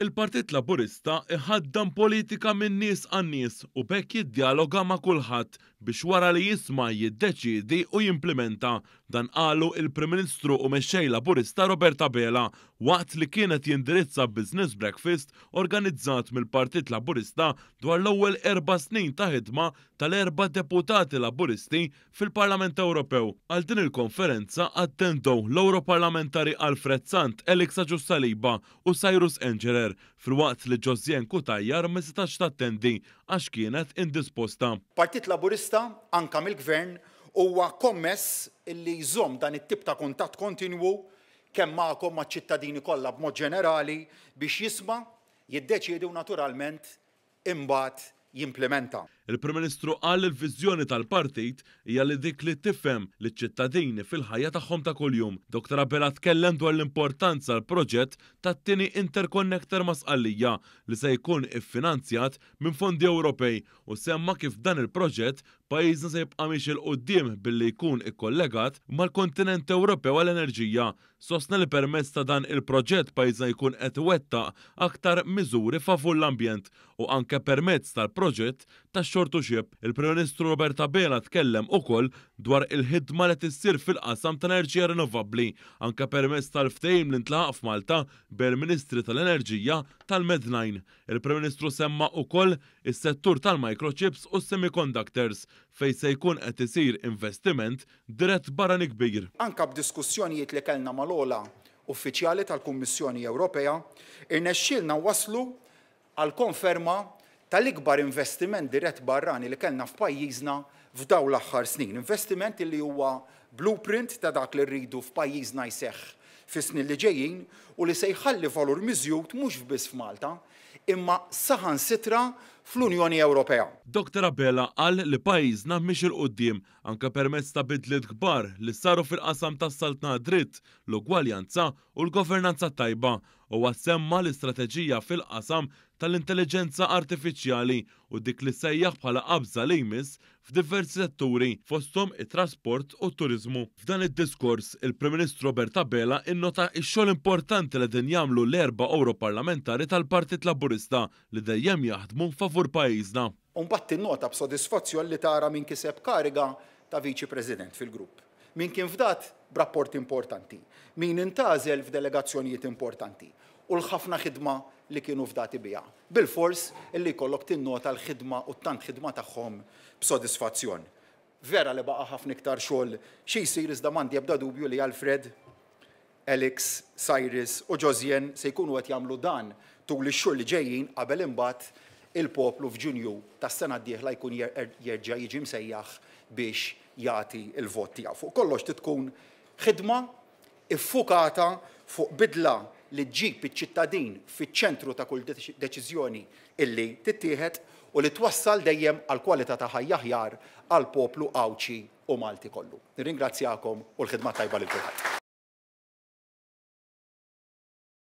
Il-Partit Laburista iħaddan politika min-nies għan-nies u b'hekk jiddjaloga ma' kulħadd biex wara li jisma' jiddeċiedi u jimplimenta. Dan qalu il-Prim Ministru u Mexxej Laburista Robert Abela waqt li kien qed jindirizza business breakfast organizzat mill-Partit Laburista dwar l-ewwel 4 snin ta' ħidma tal-erba' deputati Laburisti fil-Parlament Ewropew. Għal din il-konferenza attendew l-Europarlamentari Alfred Sant, Alex Agius Saliba u Cyrus Engerer, filwaqt li Josianne Cutajar ma setax tattendi għax kienet indisposta. Partit Laburista, anka mill-Gvern, huwa kommess illi jżomm dan it-tip ta' kuntatt kontinwu kemm magħkom, maċ-ċittadini kollha b'mod ġenerali, biex jisma', jiddeċiedi u naturalment imbagħad jimplementa. Il-Prim Ministru qal li l-viżjoni tal-partit hija li dik li tifhem liċ-ċittadini fil-ħajja tagħhom ta' kuljum. Dr. Abela tkellem dwar l-importanza l-proġett tat-tieni interconnector ma' Sqallija li se jkun iffinanzjat minn fondi Ewropej u semma kif dan il-proġett pajjiżna se jibqa' miexi 'l quddiem billi jkun ikkollegat mal-kontinent Ewropew għall-enerġija. Sostna li permezz ta' dan il-proġett pajjiżna jkun qed iwettaq aktar miżuri favur l-ambjent u anke permezz tal-proġett ta' shore to ship. Il-Prim Ministru Robert Abela tkellem ukoll dwar il-ħidma li tissir fil-qasam tal-enerġija rinnovabbli, anke permezz tal-ftehim li ntlaħaq f'Malta bejn il-Ministri tal-Enerġija tal-Med 9. Il-Prim Ministru semma ukoll is-settur tal-microchips u semiconductors, fejn se jkun qed isir investiment dirett barrani kbir. Anka b'diskussjonijiet li kellna mal-ogħla uffiċjali tal-Kummissjoni Ewropea, irnexxielna waslu għal konferma tal-ikbar investiment dirett barrani li kellna f'pajjiżna f'dawn l-aħħar snin. Investiment li huwa blueprint ta' dak li rridu f'pajjiżna jseħħ fis-snin li ġejjin u li se jħalli valur miżjud mhux biss f'Malta, imma saħansitra fl-Unjoni Ewropea. Dr. Abela qal li pajjiżna miexi 'l quddiem anke permezz ta' bidliet kbar li saru fil-qasam tas-saltna dritt, l-ugwaljanza u l-governanza tajba, u semma l-istrateġija fil-qasam tal-intelligenza artifiċjali u dik li sejjaħ bħala qabża li jmiss f'diversi setturi, fosthom it-trasport u t-turizmu. F'dan id-diskors, il-Prim Ministru Robert Abela innota x-xogħol importanti li din jagħmlu l-erba' Europarlamentari tal-Partit Laburista li dejjem jaħdmu favur pajjiżna. U mbagħad tinnota b'sodisfazzjon li tara min kiseb kariga ta' Viċi President fil-grupp, min kien fdat b'rapporti importanti, min intgħażel f'delegazzjonijiet importanti u l-ħafna ħidma li kienu fdati biha. Bil-fors illi jkollok tinnota l-ħidma u tant ħidma tagħhom b'sodisfazzjon. Vera li baqa' ħafna iktar xogħol xi jsir, iżda m'għandi ebda dubju li Alfred, Alex, Cyrus u Josianne se jkunu qed jagħmlu dan tul ix-xhur li ġejjin qabel imbagħad il-poplu f'Ġunju tas-sena d-dieħla jkun jerġa' jiġi msejjaħ biex jagħti l-vot tiegħu. Fuq kollox tkun ħidma iffukata fuq bidla li ġġib iċ-ċittadin fiċ-ċentru ta' kull deċiżjoni illi tittieħed u li twassal dejjem għal kwalità ta' ħajja aħjar għal poplu Għawdxi u Malti kollu. Nirringrazzjakom u l-ħidma tajba lil kulħadd.